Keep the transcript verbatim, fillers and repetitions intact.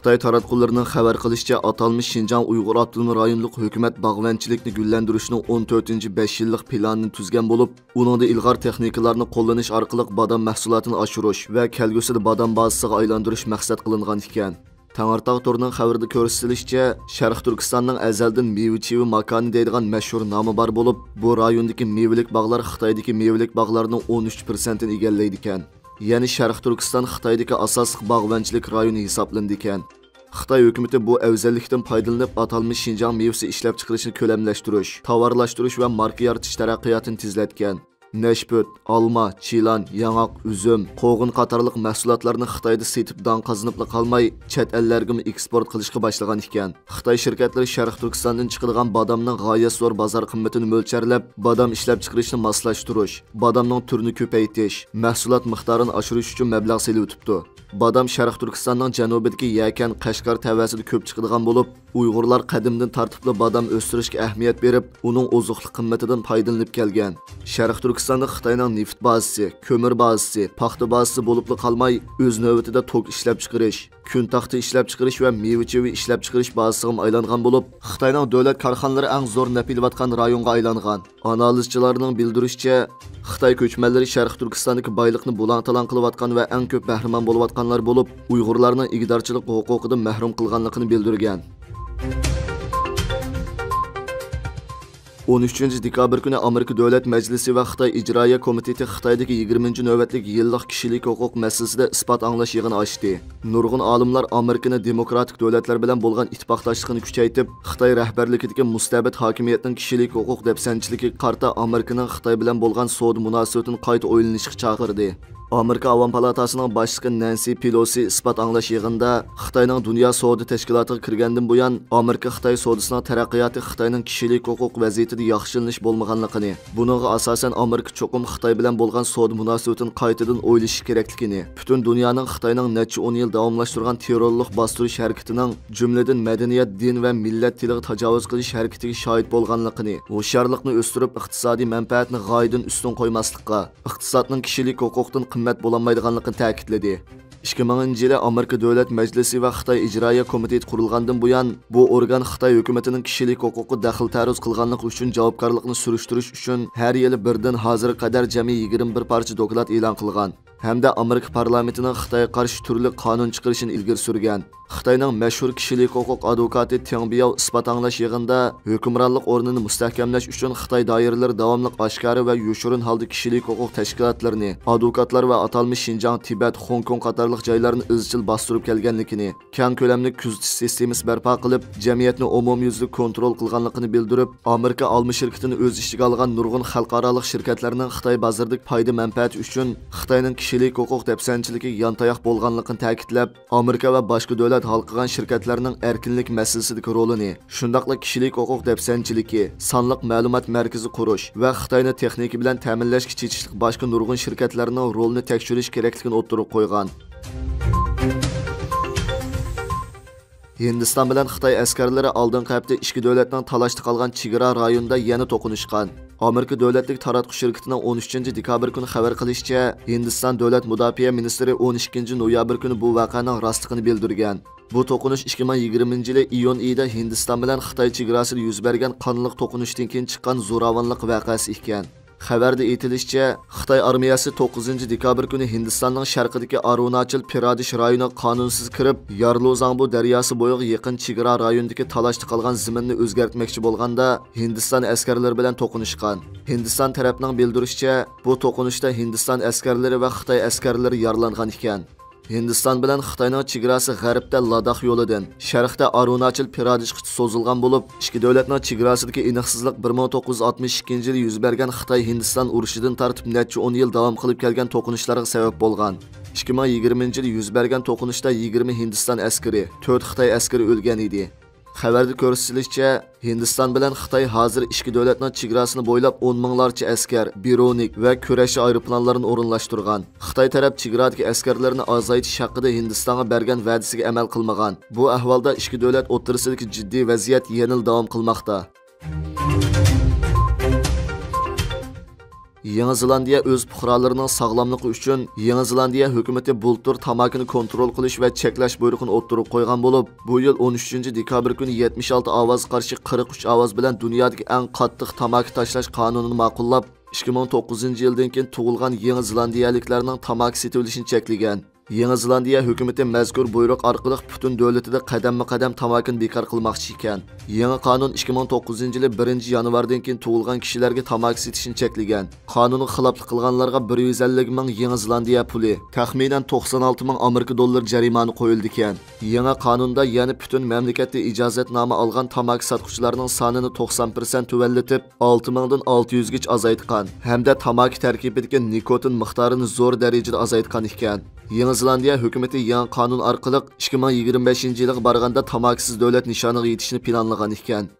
خىتاي تاراتقۇلىرىنىڭ خەۋەر قىلىشىچە، ئاتالمىش شىنجاڭ ئۇيغۇر ئاپتونوم رايونلۇق ھۆكۈمەت باغۋەنچىلىكنى گۈللەندۈرۈشنىڭ ئون تۆتىنچى بەش يىللىق پىلانىنى تۈزگەن بولۇپ، ئۇنىڭدا ئىلغار تېخنىكىلارنى قوللىنىش ئارقىلىق بادام مەھسۇلاتىنى ئاشۇرۇش ۋە كەلگۈسىدە بادام بازىسىغا ئايلاندۇرۇش مەقسەت قىلىنغان ئىكەن. تەڭرىتاغ تورىنىڭ خەۋىرىدە كۆرسىتىلىشىچە، شەرقىي تۈركىستاننىڭ ئەزەلدىن مېۋە-چېۋە ماكانى دەيدىغان مەشھۇر نامى بار بولۇپ، بۇ رايوندىكى مېۋىلىك باغلار خىتايدىكى مېۋىلىك باغلارنىڭ ئون ئۈچ پىرسەنتىنى ئىگىلەيدىكەن. يەنى شەرقىي تۈركىستان خىتايدىكى ئاساسلىق باغۋەنچىلىك رايونى ھېسابلىنىدىكەن. خىتاي ھۆكۈمىتى بۇ ئەۋزەللىكتىن پايدىلىنىپ، ئاتالمىش شىنجاڭ مېۋىسى ئىشلەپچىقىرىشنى كۆلەملەشتۈرۈش، تاۋارلاشتۇرۇش ۋە ماركا يارىتىش تەرەققىياتىنى تېزلەتكەن. نەشپۈت، ئالما، چىلان، ياڭاق، ئۈزۈم، قوغۇن قاتارلىق مەھسۇلاتلارنى خىتايدا سېتىپ داڭ قازىنىپلا قالماي، چەت ئەللەرگىمۇ ئېكسپورت قىلىشقا باشلىغان ئىكەن. خىتاي شىركەتلىرى شەرقىي تۈركىستاندىن چىقىدىغان بادامنىڭ غايەت زور بازار قىممىتىنى مۆلچەرلەپ، بادام ئىشلەپچىقىرىشنى ماسلاشتۇرۇش، بادامنىڭ تۈرىنى كۆپەيتىش، مەھسۇلات مىقدارىنى ئاشۇرۇش ئۈچۈن مەبلەغ سېلىۋېتىپتۇ. بادام شەرقىي تۈركىستاننىڭ جەنۇبىدىكى يەكەن، قەشقەر تەۋەسىدە كۆپ چىقىدىغان بولۇپ، ئۇيغۇرلار قەدىمدىن تارتىپلا بادام ئۆستۈرۈشكە ئەھمىيەت بېرىپ، ئۇنىڭ ئوزۇقلۇق قىممىتىدىن پايدىلىنىپ كەلگەن. شەرقىي تۈركىستاندا خىتاينىڭ نېفىت بازىسى، كۆمۈر بازىسى، پاختا بازىسى بولۇپلا قالماي، ئۆز نۆۋىتىدە توك ئىشلەپچىقىرىش، كۈن تاختا ئىشلەپچىقىرىش ۋە مېۋە-چېۋە ئىشلەپچىقىرىش بازىسىغىمۇ ئايلانغان بولۇپ، خىتاينىڭ دۆلەت كارخانىلىرى ئەڭ زور نەپ ئېلىۋاتقان رايونغا ئايلانغان. ئانالىزچىلارنىڭ بىلدۈرۈشىچە، خىتاي كۆچمەنلىرى شەرقىي تۈركىستاندىكى بايلىقنى بۇلاڭ-تالاڭ قىلىۋاتقان ۋە ئەڭ كۆپ بەھرىمەن بولۇۋاتقانلار بولۇپ، ئۇيغۇرلارنىڭ ئىگىدارچىلىق ھوقۇقىدىن مەھرۇم قىلغانلىقىنى بىلدۈرگەن. ئون ئۈچىنچى دېكابىر كۈنى ئامېرىكا دۆلەت مەجلىسى ۋە خىتاي ئىجرائىيە كومىتېتى خىتايدىكى يىگىرمىنچى نۆۋەتلىك يىللىق كىشىلىك ھوقۇق مەسىلىسىدە ئىسپات ئاڭلاش يىغىنى ئاچتى. نۇرغۇن ئالىملار ئامېرىكىنى دېموكراتىك دۆلەتلەر بىلەن بولغان ئىتتىپاقداشلىقىنى كۈچەيتىپ، خىتاي رەھبەرلىكىدىكى مۇستەبىت ھاكىمىيەتنىڭ كىشىلىك ھوقۇق دەپسەندىچىلىكىگە قارىتا ئامېرىكىنىڭ خىتاي بىلەن بولغان سودا مۇناسىۋىتىنى قايتا ئويلىنىشقا چاقىردى. ئامېرىكا ئاۋام پالاتاسىنىڭ باشلىقى نەنسى پېلوسى ئىسپات ئاڭلاش يىغىنىدا خىتاينىڭ دۇنيا سودا تەشكىلاتىغا كىرگەندىن بۇيان، ئامېرىكا خىتاي سودىسىنىڭ تەرەققىياتى خىتاينىڭ كىشىلىك ھوقۇق ۋەزىيىتىدە ياخشىلىنىش بولمىغانلىقىنى، بۇنىڭغا ئاساسەن ئامېرىكا چوقۇم خىتاي بىلەن بولغان سودا مۇناسىۋىتىنى قايتىدىن ئويلىشى كېرەكلىكىنى، پۈتۈن دۇنيانىڭ خىتاينىڭ نەچچە ئون يىل داۋاملاشتۇرغان تېررورلۇق باستۇرۇش ھەرىكىتىنىڭ، جۈملىدىن مەدەنىيەت، دىن ۋە مىللەت تىلىغا تاجاۋۇز قىلىش ھەرىكىتىگە شاھىت بولغانلىقىنى، ھوشيارلىقنى ئۆستۈرۈپ، ئىقتىسادىي مەنپەئەتنى غايىدىن ئۈستۈن قويماسلىققا، ئىقتىسادنىڭ كىشىلىك ھوقۇقتىن قىممەت بولالمايدىغانلىقىنى تەكىتلىدى. ئىككى مىڭىنچى يىلى ئامېرىكا دۆلەت مەجلىسى ۋە خىتاي ئىجرائىيە كومىتېتى قۇرۇلغاندىن بۇيان، بۇ ئورگان خىتاي ھۆكۈمىتىنىڭ كىشىلىك ھوقۇققا دەخلى تەرۇز قىلغانلىقى ئۈچۈن جاۋابكارلىقنى سۈرۈشتۈرۈش ئۈچۈن ھەر يىلى بىردىن ھازىرغا قەدەر جەمئىي يىگىرمە بىر پارچە دوكلات ئېلان قىلغان ھەمدە ئامېرىكا پارلامېنتىنىڭ خىتايغا قارشى تۈرلۈك قانۇن چىقىرىشىنى ئىلگىرى سۈرگەن. خىتاينىڭ مەشھۇر كىشىلىك ھوقۇق ئادۋوكاتى تياڭ بياۋ ئىسپات ئاڭلاش يىغىنىدا ھۆكۈمرانلىق ئورنىنى مۇستەھكەملەش ئۈچۈن خىتاي دائىرىلىرى داۋاملىق ئاشكارا ۋە يوشۇرۇن ھالدا كىشىلىك ھوقۇق تەشكىلاتلىرىنى، ئادۋوكاتلار ۋە ئاتالمىش شىنجاڭ، تىبەت، خوڭكوڭ قاتارلىق جايلارنى ئىزچىل باستۇرۇپ كەلگەنلىكىنى، كەڭ كۆلەملىك كۆزىتىش سىستېمىسى بەرپا قىلىپ، جەمئىيەتنى ئومۇميۈزلۈك كونترول قىلغانلىقىنى بىلدۈرۈپ، ئامېرىكا ئالما شىركىتىنى ئۆز ئىچىگە ئالغان نۇرغۇن خەلقئارالىق شىركەتلەرنىڭ خىتاي بازىرىدىكى پايدا مەنپەئەتى ئۈچۈن خىتاينىڭ كىشىلىك ھوقۇق دەپسەندىچىلىكىگە يانتاياق بولغانلىقىنى تەكىتلەپ، ئامېرىكا ۋە باشقا دۆلەت ھالقىغان شىركەتلەرنىڭ ئەركىنلىك مەسىلىسىدىكى رولىنى، شۇنداقلا كىشىلىك ھوقۇق دەپسەندىچىلىكى، سانلىق مەلۇمات مەركىزى قۇرۇش ۋە خىتاينى تېخنىكا بىلەن تەمىنلەشكە چېتىشلىق باشقا نۇرغۇن شىركەتلەرنىڭ رولىنى تەكشۈرۈش كېرەكلىكىنى ئوتتۇرىغا قويغان. ھىندىستان بىلەن خىتاي ئەسكەرلىرى ئالدىنقى ھەپتە ئىككى دۆلەتنىڭ تالاشتا قالغان چېگرا رايونىدا يەنە توقۇنۇشقان. ئامېرىكا دۆلەتلىك تاراتقۇ شىركىتىنىڭ ئون ئۈچىنچى دېكابىر كۈنى خەۋەر قىلىشىچە، ھىندىستان دۆلەت مۇداپىئە مىنىستىرى ئون ئىككىنچى نويابىر كۈنى بۇ ۋەقەنىڭ راستلىقىنى بىلدۈرگەن. بۇ توقۇنۇش ئىككى مىڭ يىگىرمىنچى يىلى ئىيۇن ئېيىدا ھىندىستان بىلەن خىتاي چېگراسىدا يۈز بەرگەن قانلىق توقۇنۇشتىن كېيىن چىققان زوراۋانلىق ۋەقەسى ئىكەن. خەۋەردە ئېيتىلىشىچە، خىتاي ئارمىيەسى توققۇزىنچى دېكابىر كۈنى ھىندىستاننىڭ شەرقىدىكى ئارۇناچال پرادېش رايونىغا قانۇنسىز كىرىپ، يارلۇزاڭبۇ دەرياسى بويىغا يېقىن چېگرا رايونىدىكى تالاشتا قالغان زېمىننى ئۆزگەرتمەكچى بولغاندا، ھىندىستان ئەسكەرلىرى بىلەن توقۇنۇشقان. ھىندىستان تەرەپنىڭ بىلدۈرۈشىچە، بۇ توقۇنۇشتا ھىندىستان ئەسكەرلىرى ۋە خىتاي ئەسكەرلىرى يارىلانغان ئىكەن. ھىندىستان بىلەن خىتاينىڭ چېگراسى غەربتە لاداخ يولىدىن، شەرقتە ئارۇناچال پرادېشقىچە سوزۇلغان بولۇپ، ئىككى دۆلەتنىڭ چېگراسىدىكى ئېنىقسىزلىق بىر مىڭ توققۇز يۈز ئاتمىش ئىككىنچى يىلى يۈز بەرگەن خىتاي-ھىندىستان ئۇرۇشىدىن تارتىپ نەچچە ئون يىل داۋام قىلىپ كەلگەن توقۇنۇشلارغا سەۋەب بولغان. ئىككى مىڭ يىگىرمىنچى يىلى يۈز بەرگەن توقۇنۇشتا يىگىرمە ھىندىستان ئەسكىرى، تۆت خىتاي ئەسكىرى ئۆلگەن ئىدى. خەۋەردە كۆرسىتىلىشىچە، ھىندىستان بىلەن خىتاي ھازىر ئىككى دۆلەتنىڭ چېگراسىنى بويلاپ ئون مىڭلارچە ئەسكەر، بىرونىك ۋە كۈرەشچى ئايروپىلانلارنى ئورۇنلاشتۇرغان. خىتاي تەرەپ چېگرادىكى ئەسكەرلىرىنى ئازايتىش ھەققىدە ھىندىستانغا بەرگەن ۋەدىسىگە ئەمەل قىلمىغان. بۇ ئەھۋالدا ئىككى دۆلەت ئوتتۇرىسىدىكى جىددىي ۋەزىيەت يەنىلا داۋام قىلماقتا. يېڭى زېلاندىيە ئۆز پۇقرالىرىنىڭ ساغلاملىقى ئۈچۈن يېڭى زېلاندىيە ھۆكۈمىتى بۇلتۇر تاماكىنى كونترول قىلىش ۋە چەكلەش بۇيرۇقىنى ئوتتۇرىغا قويغان بولۇپ، بۇ يىل ئون ئۈچىنچى دېكابىر كۈنى يەتمىش ئالتە ئاۋازغا قارشى قىرىق ئۈچ ئاۋاز بىلەن دۇنيادىكى ئەڭ قاتتىق تاماكا تاشلاش قانۇنىنى ماقۇللاپ، ئىككى مىڭ توققۇزىنچى يىلدىن كېيىن تۇغۇلغان يېڭى زېلاندىيەلىكلەرنىڭ تاماكا سېتىۋېلىشىنى چەكلىگەن. يېڭى زېلاندىيە ھۆكۈمىتى مەزكۇر بۇيرۇق ئارقىلىق پۈتۈن دۆلىتىدە قەدەممۇ قەدەم تاماكىنى بىكار قىلماقچى ئىكەن. يېڭى قانۇن ئىككى مىڭ توققۇزىنچى يىلى بىرىنچى يانۋاردىن كېيىن تۇغۇلغان كىشىلەرگە تاماكا سېتىشنى چەكلىگەن. قانۇنغا خىلاپلىق قىلغانلارغا بىر يۈز ئەللىك مىڭ يېڭى زېلاندىيە پۇلى، تەخمىنەن توقسان ئالتە مىڭ ئامېرىكا دوللىرى جەرىمانە قويۇلىدىكەن. يېڭى قانۇندا يەنە پۈتۈن مەملىكەتتە ئىجازەتنامە ئالغان تاماكا ساتقۇچىلارنىڭ سانىنى توقسان پىرسەنت تۆۋەنلىتىپ، ئالتە مىڭدىن ئالتە يۈزگىچە ئازايتقان ھەمدە تاماكا تەركىبىدىكى نىكوتىن مىقدارىنى زور دەرىجىدە ئازايتقان ئىكەن. يېڭى زېلاندىيە ھۆكۈمىتى يېڭى قانۇن ئارقىلىق ئىككى مىڭ يىگىرمە بەشىنچى يىلىغا بارغاندا تاماكىسىز دۆلەت نىشانىغا يېتىشنى پىلانلىغان ئىكەن.